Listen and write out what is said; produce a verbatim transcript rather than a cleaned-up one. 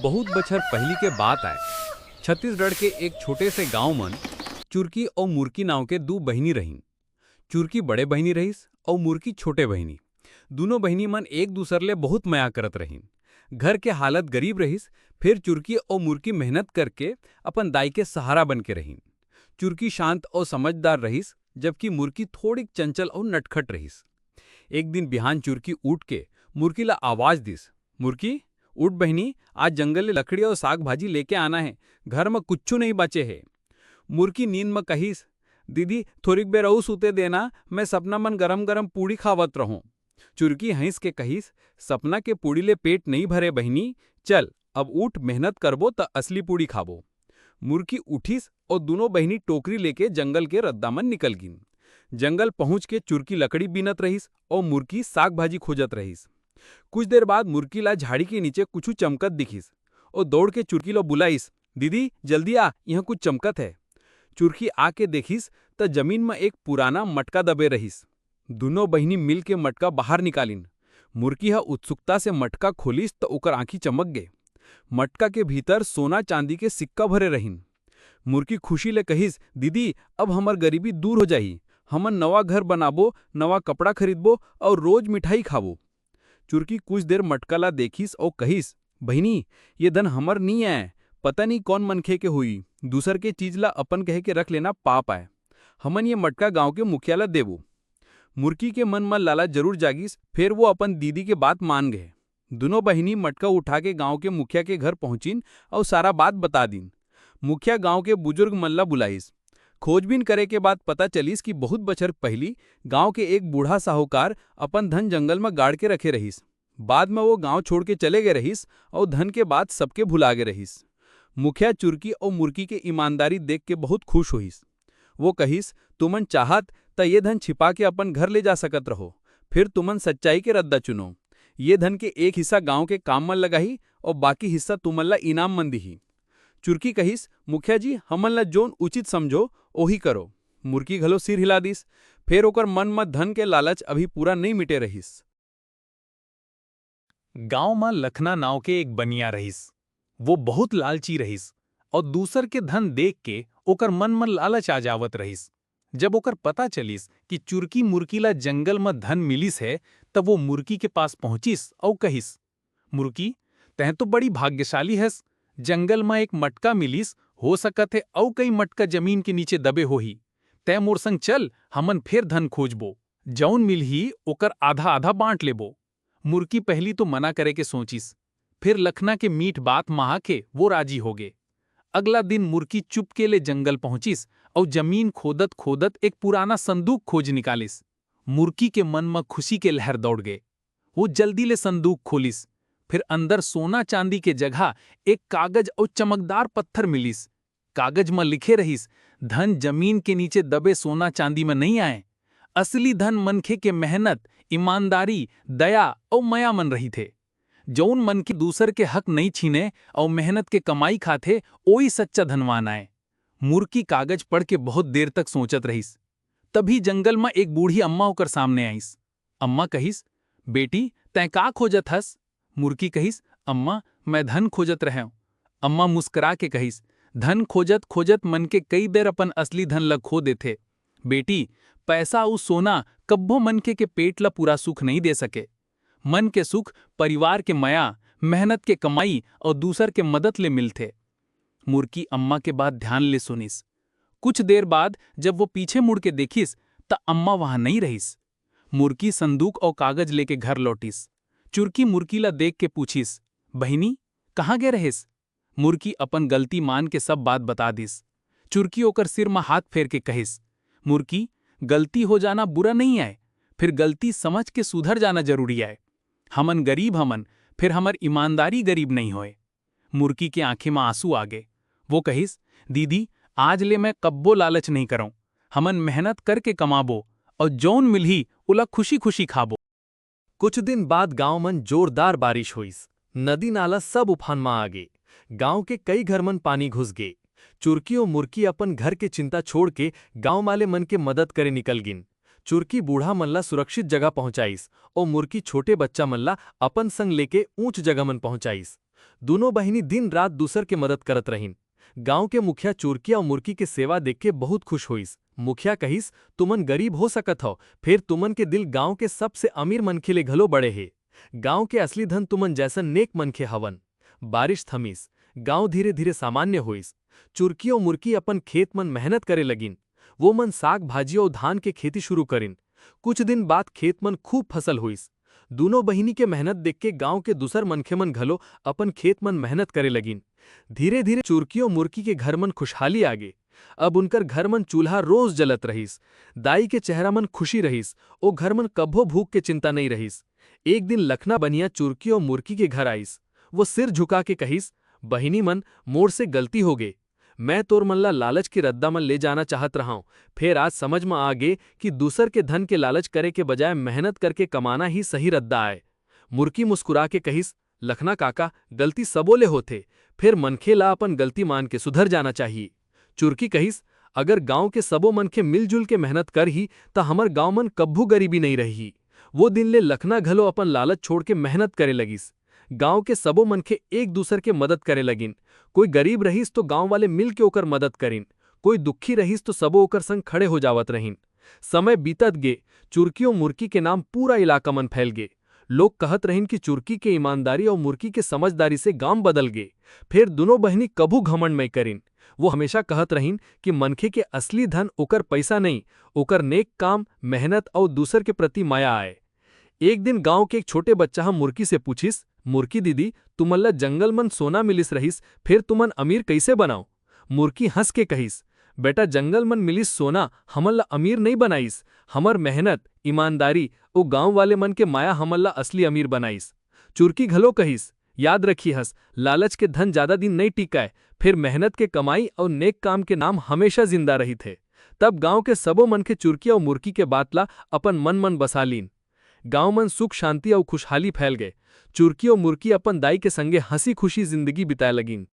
बहुत बछर पहिली के बात आय। छत्तीसगढ़ के एक छोटे से गांव मन चुरकी अउ मुरकी नांव के दू बहिनी रहिन। चुरकी बड़े बहिनी रहिस अउ मुरकी छोटे बहिनी। दूनों बहिनी मन एक दूसर ले बहुत मया करत रहिन। घर के हालत गरीब रहिस, फेर चुरकी अउ मुरकी मेहनत करके अपन दाई के सहारा बन के रहिन। चुरकी शांत अउ समझदार रहिस, जबकि मुरकी थोड़ीक चंचल अउ नटखट रहिस। एक दिन बिहान चुरकी उठ के मुरकी ला आवाज दिस, "मुरकी, उठ बहिनी, आज जंगल ले लकड़ी अउ साग भाजी लेके आना हे, घर म कुछू नइ बाचे हे।" मुरकी नींद म कहिस, "दीदी, थोरिक बेर अउ सूते देना, मैं सपना मन गरम गरम पूड़ी खावत रहूं।" चुरकी हंस के कहिस, "सपना के पूड़ी ले पेट नइ भरे बहिनी, चल अब उठ, मेहनत करबो त असली पूड़ी खाबो।" मुरकी उठिस अउ दूनों बहिनी टोकरी लेके जंगल के रद्दा मन निकल गिन। जंगल पहुंच के चुरकी लकड़ी बीनत रहिस अउ मुरकी साग भाजी खोजत रहिस। कुछ देर बाद मुरकी ला झाड़ी के नीचे कुछु चमकत दिखिस अउ दौड़ के चुरकी ला बुलाइस, "दीदी, जल्दी आ, इहां कुछ चमकत हे।" चुरकी आके देखिस त जमीन म एक पुराना मटका दबे रहिस। दूनों बहिनी मिल के मटका बाहर निकालिन। मुरकी ह उत्सुकता से मटका खोलिस त ओकर आंखी चमक गे। मटका के भीतर सोना चांदी के सिक्का भरे रहिन। मुरकी खुशी ले कहिस, "दीदी, अब हमर गरीबी दूर हो जाही। हमन नवा घर बनाबो, नवा कपड़ा खरीदबो अउ रोज मिठाई खाबो।" चुरकी कुछ देर मटका ला देखिस अउ कहिस, "बहिनी, ये धन हमर नी आय, पता नी कौन मनखे के होई, दूसर के चीज ला अपन कहे के रख लेना पाप आय। हमन ये मटका गांव के मुखिया ला देबो।" मुरकी के मन म लालच जरूर जागिस, फेर वो अपन दीदी के बात मान गे। दूनों बहिनी मटका उठा के गांव के मुखिया के घर पहुंचिन अउ सारा बात बता दीन। मुखिया गांव के बुजुर्ग मन ला बुलाइस। खोजबीन करे के बाद पता चलिस कि बहुत बछर पहिली गांव के एक बूढ़ा साहूकार अपन धन जंगल म गाड़ के रखे रहिस। बाद म वो गांव छोड़ के चले गए रहिस अउ धन के बात सबके भुला गे रहिस। मुखिया चुरकी अउ मुरकी के ईमानदारी देख के बहुत खुश होइस। वो कहिस, "तुमन चाहत त ये धन छिपा के अपन घर ले जा सकत रहो, फिर तुमन सच्चाई के रद्दा चुनो। ये धन के एक हिस्सा गांव के काम मन लगाही अउ बाकी हिस्सा तुमन ला इनाम मन दिही।" चुरकी कहिस, "मुखिया जी, हमन ला जोन उचित समझो, ओही करो।" मुरकी घलो सिर हिला दिस। फेर ओकर मन म धन के लालच अभी पूरा नइ मिटे रहिस। गांव म लखना नाव के एक बनिया रहिस। वो बहुत लालची रहिस अउ दूसर के धन देख के ओकर मन म लालच आ जावत रहिस। जब ओकर पता चलिस कि चुरकी मुरकी ला जंगल म धन मिलिस हे, तब वो मुरकी के पास पहुंचिस अउ कहिस, "मुरकी, तैं तो बड़ी भाग्यशाली हस। जंगल म एक मटका मिलिस, हो सकत हे अउ कई मटका जमीन के नीचे दबे होही। तैं मोर संग चल, हमन फेर धन खोजबो। जउन मिलही, ओकर आधा-आधा बांट लेबो।" मुरकी पहिली तो मना करे के सोचिस, फेर लखना के मीठ बात म आके वो राजी होगे। अगला दिन मुरकी चुपके ले जंगल पहुंचिस अउ जमीन खोदत-खोदत एक पुराना संदूक खोज निकालिस। मुरकी के मन म खुशी के लहर दौड़ गे। वो जल्दी ले संदूक खोलिस, फिर अंदर सोना चांदी के जगह एक कागज अउ चमकदार पत्थर मिलिस। कागज म लिखे रहिस, "धन जमीन के नीचे दबे सोना चांदी म नइ आय। असली धन मनखे के मेहनत, ईमानदारी, दया अउ मया मन रहिथे। जउन मनखे दूसर के हक नइ छीने अउ मेहनत के कमाई खाथे, ओही सच्चा धनवान आय।" मुरकी कागज पढ़ के बहुत देर तक सोचत रहिस। तभी जंगल म एक बूढ़ी अम्मा ओकर सामने आइस। अम्मा कहिस, "बेटी, तैं का खोजत हस?" मुरकी कहिस, "अम्मा, मैं धन खोजत रहेंव।" अम्मा मुस्कुरा के कहिस, "धन खोजत-खोजत मन के कई बेर अपन असली धन ल खो देथे। बेटी, पैसा अउ सोना कब्बो मनखे के पेट ल पूरा सुख नइ दे सके। मन के सुख परिवार के मया, मेहनत के कमाई अउ दूसर के मदद ले मिलथे।" मुरकी अम्मा के बात ध्यान ले सुनिस। कुछ देर बाद जब वो पीछे मुड़ के देखिस, त अम्मा वहां नइ रहिस। मुरकी संदूक अउ कागज लेके घर लौटिस। चुरकी मुरकी ला देख के पूछिस, "बहिनी, कहाँ गे रहेस?" मुरकी अपन गलती मान के सब बात बता दिस। चुरकी ओकर सिर म हाथ फेर के कहिस, "मुरकी, गलती हो जाना बुरा नइ आय, फिर गलती समझ के सुधर जाना जरूरी आय। हमन गरीब हमन, फिर हमर ईमानदारी गरीब नइ होय।" मुरकी के आंखी म आंसू आ गे। वो कहिस, "दीदी, आज ले मैं कब्बो लालच नइ करंव। हमन मेहनत करके कमाबो अउ जउन मिलही, ओला खुशी-खुशी खाबो।" कुछ दिन बाद गांव मन जोरदार बारिश होइस। नदी नाला सब उफान म आ गे। गांव के कई घर मन पानी घुस गे। चुरकी अउ मुरकी अपन घर के चिंता छोड़ के गांव वाले मन के मदद करे निकल गिन। चुरकी बूढ़ा मन ला सुरक्षित जगह पहुंचाइस अउ मुरकी छोटे बच्चा मन ला अपन संग लेके ऊंच जगह मन पहुंचाइस। दूनों बहिनी दिन रात दूसर के मदद करत रहिन। गांव के मुखिया चुरकी अउ मुरकी के सेवा देख के बहुत खुश होइस। मुखिया कहिस, "तुमन गरीब हो सकत हव, फेर तुमन के दिल गांव के सबसे अमीर मनखे ले घलो बड़े हे। गांव के असली धन तुमन जैसन नेक मनखे हवन।" बारिश थमिस, गांव धीरे-धीरे सामान्य होइस। चुरकी अउ मुरकी अपन खेत मन मेहनत करे लगिन। वो मन साग भाजी अउ धान के खेती शुरू करिन। कुछ दिन बाद खेत मन खूब फसल होइस। दूनों बहिनी के मेहनत देख के गांव के दूसर मनखे मन घलो अपन खेत मन मेहनत करे लगिन। धीरे-धीरे चुरकी अउ मुरकी के घर मन खुशहाली आगे। अब उनकर घर मन चूल्हा रोज जलत रहिस। दाई के चेहरा मन खुशी रहिस। ओ घर मन कभो भूख के चिंता नइ रहिस। एक दिन लखना बनिया चुरकी अउ मुरकी के घर आइस। वो सिर झुका के कहिस, "बहिनी मन, मोर से गलती हो गे। मैं तोर मन ला लालच के रद्दा मन ले जाना चाहत रहंव, फेर आज समझ म आ गे कि दूसर के धन के लालच करे के बजाय मेहनत करके कमाना ही सही रद्दा आय।" मुरकी मुस्कुरा के कहिस, "लखना काका, गलती सबो ले होथे, फेर मनखे ला अपन गलती मान के सुधर जाना चाहिए।" चुरकी कहिस, "अगर गांव के सबो मनखे मिलजुल के मेहनत करही, त हमर गांव मन कभू गरीबी नइ रही।" वो दिन ले लखना घलो अपन लालच छोड़ के मेहनत करे लगिस। गांव के सबो मनखे एक दूसर के मदद करे लगिन। कोई गरीब रहिस तो गांव वाले मिल के ओकर मदद करिन, कोई दुखी रहिस तो सबो ओकर संग खड़े हो जावत रहिन। समय बीतत गे, चुरकी अउ मुरकी के नाम पूरा इलाका मन फैल गे। लोग कहत रहिन कि चुरकी के ईमानदारी अउ मुरकी के समझदारी से गांव बदल गे। फेर दूनों बहिनी कभू घमंड नइ करिन। वो हमेशा कहत रहिन कि मनखे के असली धन ओकर पइसा नइ, ओकर नेक काम, मेहनत अउ दूसर के प्रति मया आय। एक दिन गांव के एक छोटे बच्चा ह मुरकी से पूछिस, "मुरकी दीदी, तुमन ला जंगल मन सोना मिलिस रहिस, फेर तुमन अमीर कइसे बनव?" मुरकी हंस के कहिस, "बेटा, जंगल मन मिलिस सोना हमन ला अमीर नइ बनाइस, हमर मेहनत, ईमानदारी, ओ गांव वाले मन के मया हमन ला असली अमीर बनाइस।" चुरकी घलो कहिस, "याद रखिहस, लालच के धन जादा दिन नइ टिकय, फेर मेहनत के कमाई अउ नेक काम के नाम हमेशा जिंदा रहिथे।" तब गांव के सबो मनखे चुरकी अउ मुरकी के बात ला अपन मन मन बसा लीन। गांव मन सुख, शांति अउ खुशहाली फैल गए। चुरकी अउ मुरकी अपन दाई के संगे हंसी खुशी जिंदगी बिताए लगिन।